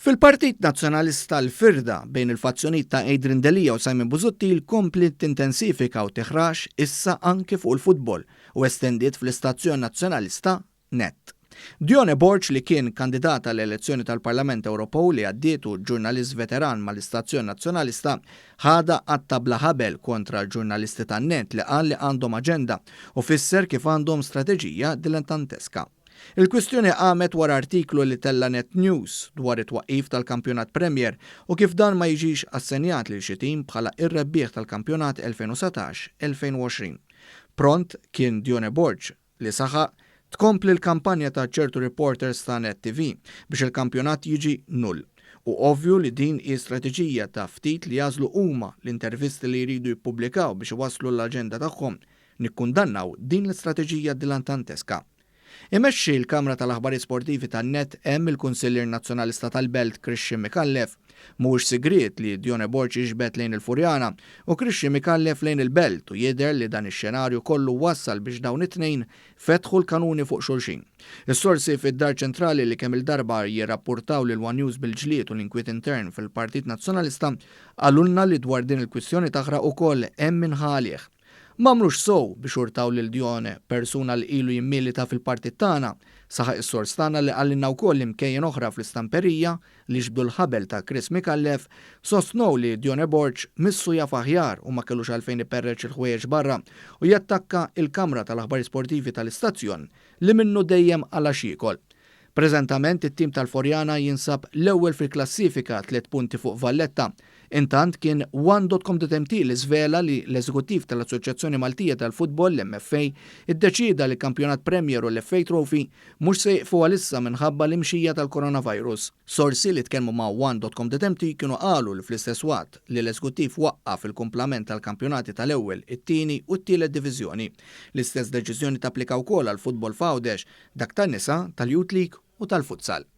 Fil-Partit Nazzjonalista l-firda bejn il-fazzjonijiet ta' Adrian Delia u Simon Busuttil kompliet tintensifika u tiħrax issa anki fuq il-futbol u estendiet fl-istazzjon Nazzjonalista Net. Dione Borg li kien kandidat għall-elezzjoni tal-Parlament Ewropew li għaddiet u ġurnalist veteran mal-istazzjon Nazzjonalista ħadha qatta' bla ħabel kontra l-ġurnalisti tan-Net li qal li għandhom aġenda u fisser kif għandhom strateġija dilettanteska. Il-kwistjoni qamet wara artiklu li tella' Net News dwar it-twaqqif tal-Kampjonat Premier u kif dan ma jiġix assenjat lil xi tim bħala r-rebbieħ tal-kampjonat 2019-2020. Pront kien Dione Borg li saħaq, Tkompli l-kampanja ta' ċertu reporters ta' Net TV biex il-kampjonat jiġi null. Hu ovvju li din hi strateġija ta' ftit li jagħżlu huma l-intervisti li jridu jippubblikaw biex iwasslu l-aġenda tagħhom. Nikkundannaw din l-istrateġija dilantanteska. Imexxi l-Kamra tal-Aħbarijiet Sportivi tan-Net hemm il-Kunsillier Nazzjonalista tal-Belt Christian Micallef. Mhuwiex sigriet li Dione Borg jiġbed lejn il-Furjana u Christian Micallef lejn il-Belt u jidher li dan ix-xenarju kollu wassal biex dawn it-tnejn fetħu l-kanuni fuq xulxin. Is-sorsi fid-Dar Ċentrali li kemm-il darba jirrappurtaw lil one News bil-ġlied u l-inkwiet intern fil-Partit Nazzjonalista qalulna li dwar din il-kwistjoni taħraq ukoll hemm min ħa għalih. M'għamlux sew biex urtaw lil Dione, persuna li ilu jimmilita fil-partit tagħna, saħaq is-sors tagħna li qalilna wkoll li mkejjen oħra fl-istamperija li jixbdu l-ħabel ta' Chris Micallef sostnew li Dione Borg missu jaf aħjar u ma kellux għalfejn iperreċ il-ħwejjeġ barra u jattakka il-kamra tal-aħbarijiet sportivi tal-istazzjon li minnu dejjem qala' x'jiekol. Preżentament it-tim tal-Foriana jinsab l-ewwel fil-klassifika tliet punti fuq Valletta. Intant kien One.com.mt li żvela li l-eżekuttiv tal-Assoċjazzjoni Maltija tal-Futbol, l-MFA, iddeċieda li l-Kampjonat Premier u l-FA Trophy mhux se jieqfu għalissa minħabba l-imxija tal-coronavirus. Sorsi li tkellmu ma' One.com.mt kienu qalu li fl-istess waqt li l-eżkuttiv waqqaf il-kumplament tal-kampjonati tal-ewwel, it-tieni u t-tielet diviżjoni. L-istess deċiżjoni tapplika wkoll għall-futbol f'Għawdex, dak tan-nisa, tal-Youth League u tal-futsal.